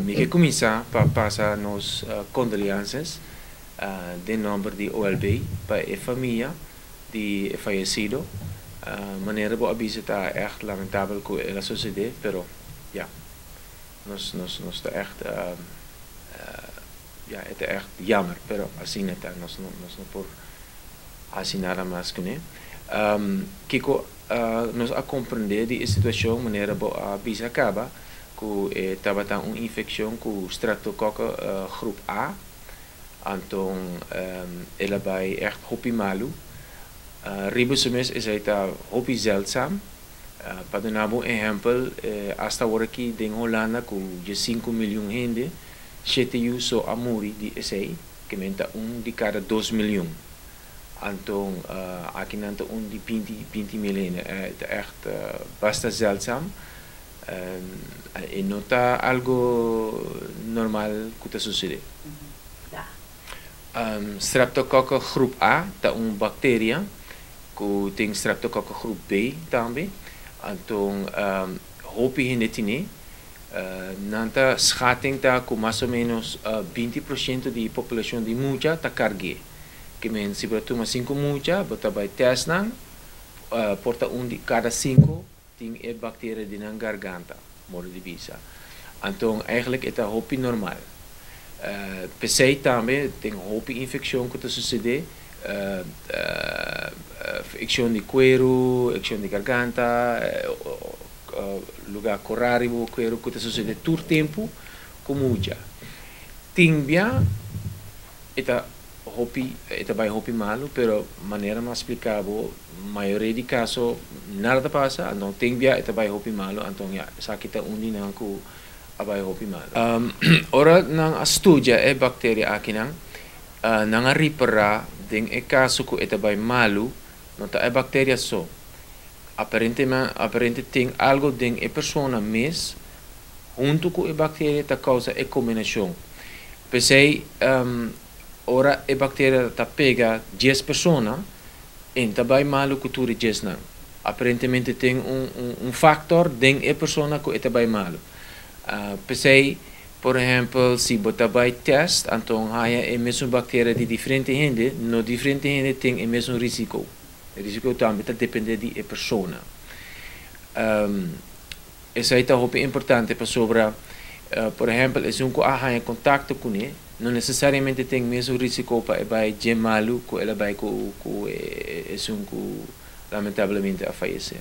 Mi ke kuminsá pa pasa nos condoleances den nòmber di OLB pa e famia di e fayesido. Manera bo a bisa, ta ègt lamentabel ku el a susedé, pero ja, nos ta ègt, ja, e ta ègt jammer, pero asina ta, nos no por hasi nada mas kuné. Kiko nos a komprondé di e situashon, manera bo a bisa kaba, ku tabata un infekshon ku streptokokken groep A, anto el a bai ègt hopi malu. Riba su mes esei ta hopi zeldzaam. Pa duna un ehèmpel, hasta awor aki den Hulanda ku 5 mion hende, 7 yu so a muri di esei, ke men ta 1 di kada 2 mion. Anto aki nan ta un di 20 mil hende, ta ègt basta zeldzaam. E no ta algu normal ku ta susedé. Streptokokken groep A ta un bakteria, ku tin streptokokken groep B tambe. Anto hopi hende tin. Nan ta schatting ta ku mas o ménos 20% di populashon di mucha ta karg'é. Ke men si bo tuma 5 mucha, bo ta bai test nan, por ta 1 di kada 5 tin e bakteria den nan garganta, modo di bisa. Anto eigenlijk e ta hopi normal. P'esei tambe tin hopi infekshon ku ta susedé, infekshon di kueru, infekshon di garganta, lugá kòrá riba kueru ku ta susedé tur tempu ku mucha. Tin bia e ta hopi, e ta bai hopi malu, pero manera m'a splika bo, mayoria di kaso nada ta pasa, anto tin bia e ta bai hopi malu, anto ja, esaki ta un di nan ku a bai hopi malu. Ora nan a studia e bakteria aki nan, nan a ripará den e kaso ku e ta bai malu, no ta e bakteria so. Aparentemente, aparente tin algu den e persona mes, huntu ku e bakteria ta kousa e kombinashon. P'esei, ora e bakteria ta pega 10 persona, e ta bai malu ku tur 10 nan. Aparentemente tin un faktor den e persona ku e ta bai malu. P'esei, por ehèmpel, si bo ta bai test, anto haña e mesun bakteria di diferente hende, no diferente hende tin e mesun rísiko. E rísiko tambe ta dependé di e persona. Esei ta hopi importante pasobra, por ehèmpel, esun ku a haña kontakto kuné, no nesesariamente tin mesun rísiko pa e bai dje malu ku el a bai ku esun ku lamentablemente a fayesé.